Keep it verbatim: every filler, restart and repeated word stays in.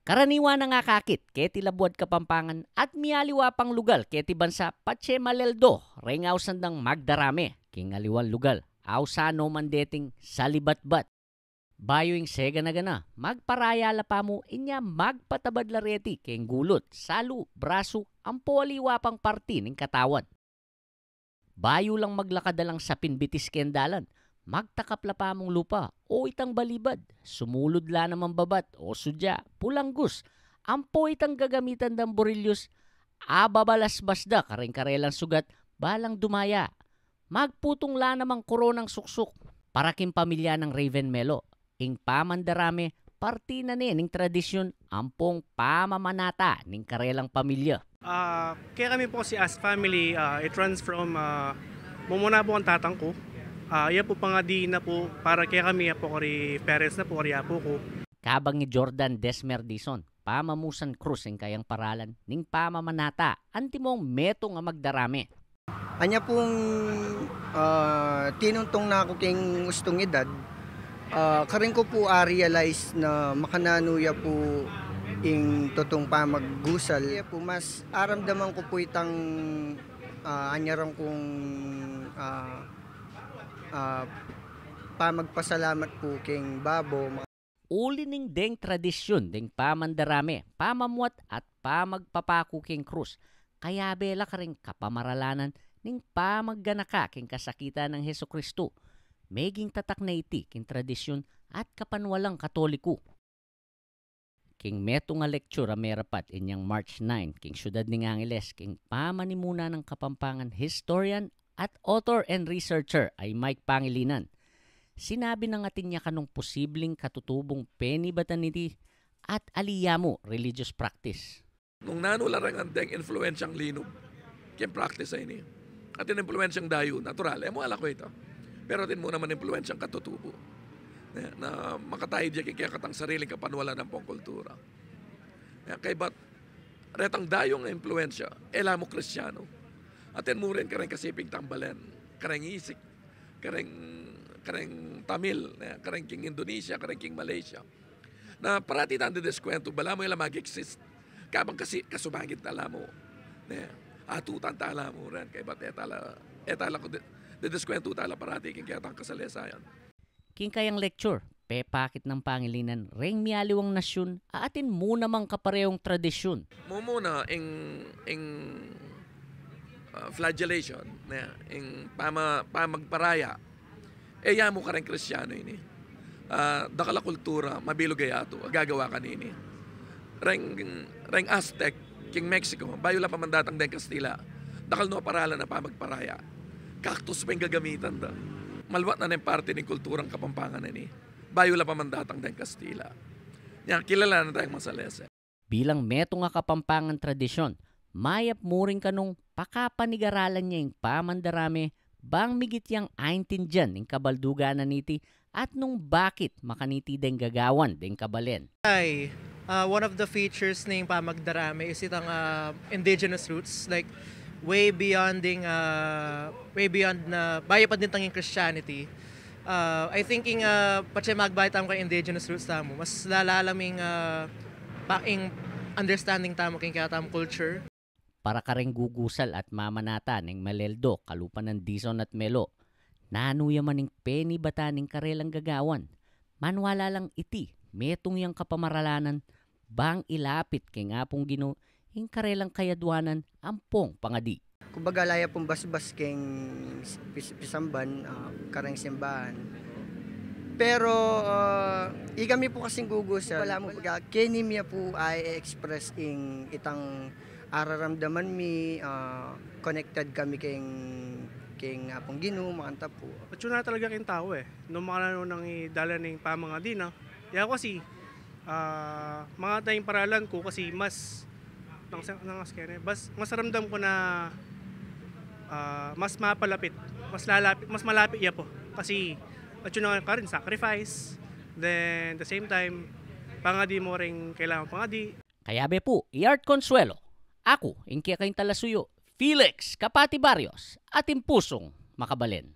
Karaniwan nang akakit keti labuad Kapampangan at mialiwa pang lugal keti bansa patse maleldo reng ausan dang magdarame king aliwang lugal. Ausan no man deting salibatbat. Bayu ing segana-gana, magparaya la pamu inya magpatabad la reti keng gulut, salu, brasu, ampo aliwa pang parti ning katawan. Bayu lang maglakad alang sapin bitis keng dalan, magtakap la pamung lupa o itang balibad, sumulud la namang babat o sudya, pulanggus, ampo itang gagamitan dang burilyus, ababalasbas da kareng karelang sugat, balang dumaya. Magputung la namang koronang suksuk. Para king pamilya nang Raven Melo, ing pamandarame parti na ne ning tradisyun ampong pamamanata ning karelang pamilya. Ah, kaya kami po kasi as family, ah, it runs from, ah, mumuna po ang tatang ko. Ah, iya po pangadi na po para kaya kami, iya po kari parents na po, kari apo ko. Kabang i Jordan Desmer Dizon, pamamusan krus ing kayang paralan ning pamamanata antimong metung a magdarame. Anya pung, ah, tinungtung na ku king ustung edad, ah, karin ku pu a-realize na makananu ya pu ing tutung pamaggusal. Ya pu, mas aramdaman ku pu itang, ah, anyarang kung, ah, ah, pamagpasalamat pu king babo. Uli ning deng tradisyun deng pamandarame, pamamuat at pamagpapaku king krus, kayabe la karing kapamaralanan ning pamagganaka king kasakitan nang Jesucristo. Meging tatak na iti king tradisyun at kapanwalang Katoliku. King metung a lecture a merapat inyang March nine king syudad ning Angeles king pamanimuna nang Kapampangan historian at author and researcher a i Mike Pangilinan, sinabi nang atin ya kanung posibling katutubung penibatan niti at ali ya mu religious practice. Nung nanu la reng andeng impluensyang linub king practice a ini. Atin impluensyang dayu, natural, e mu ala ku ita. Pero atin mu naman impluensyang katutubu. Na, na makatayid ya king kekatang sariling kapanwalan ampong kultura. Ya, kaybat retang dayung impluensya, e la mu Kristiyanu. Atin mu rin kareng kasiping tambalen, kareng Isik, kareng, kareng Tamil, ya, kareng king Indonesia, kareng king Malaysia. Na parati tang didiskwento, balamu e la mag-exist. Kabang kasi, kasumagit tala mu. Ne, atutan tala mu rin, kaybat e tala, e tala ku di-, didiskwento tala parati king kekatang kasalesayan. King kayang lecture, pepakit nang Pangilinan reng mialiwang nasyun a atin mu namang kaparehung tradisyun. Mumuna ing, ing, ah, flagellation, ne, ing pama-, pamagparaya. E ya mu kareng Kristiyanu ini. Ah, dakal a kultura, mabilug a yatu a gagawa kanini. Reng, reng Aztec king Mexico, bayu la pa man datang deng Kastila, dakal no paralan a pamagparaya. Cactus pa ing gagamitan da. Maluat na neng parti ning kulturang Kapampangan ini, bayu la pa man datang deng Kastila. Nya, kilala na tayang masalese. Bilang metung a Kapampangan tradisyun, mayap mu rin kanung pakapanigaralan ya ing pamandarame bang migit yang aintindian ing kabaldugan na niti at nung bakit makaniti deng gagawan deng kabalen. Ay, ah, one of the features ning pamagdarame is itang, ah, indigenous roots, like, way beyond ding, ah, way beyond na, bayu pa din tang ing Christianity. Ah, I think ing, ah, patse magbayu tamu keng indigenous roots tamu, mas lalalam ing, ah, pa-, ing understanding tamu keng kekatamung culture. Para kareng gugusal at mamanata neng maleldo kalupa nang Dizon at Melo, nanu ya man ing penibatan ning karelang gagawan, manwala lang iti metung yang kapamaralanan bang ilapit keng Apung Ginu ing karelang kayadwanan ampong pangadi. Kumbaga, ala ya pung basbas keng s-, pis-, pisamban, ah, kareng simbahan. Pero, ah, ikami pu kasing gugusal, wala mu baga, keni mi ya pu a-express ing itang araramdaman mi, ah, connected kami keng, keng Apung Ginu, makanta pu. Atyu na talaga keng tau e. Nung makananu nang idala ning pamangadi na, ya ku kasi, ah, mangata ing paralan ku kasi mas, nang, nang, mas kene, mas, mas ramdam ku na, ah, mas mapalapit, mas lalapit, mas malapit ya pu. Kasi, atyu na karin, sacrifice, then, the same time, pangadi mu ring kailangan pangadi. Kayabe pu, i Art Consuelo. Aku, ing kekayung talasuyu, Felix Kapati Barrios, atin pusung makabalen.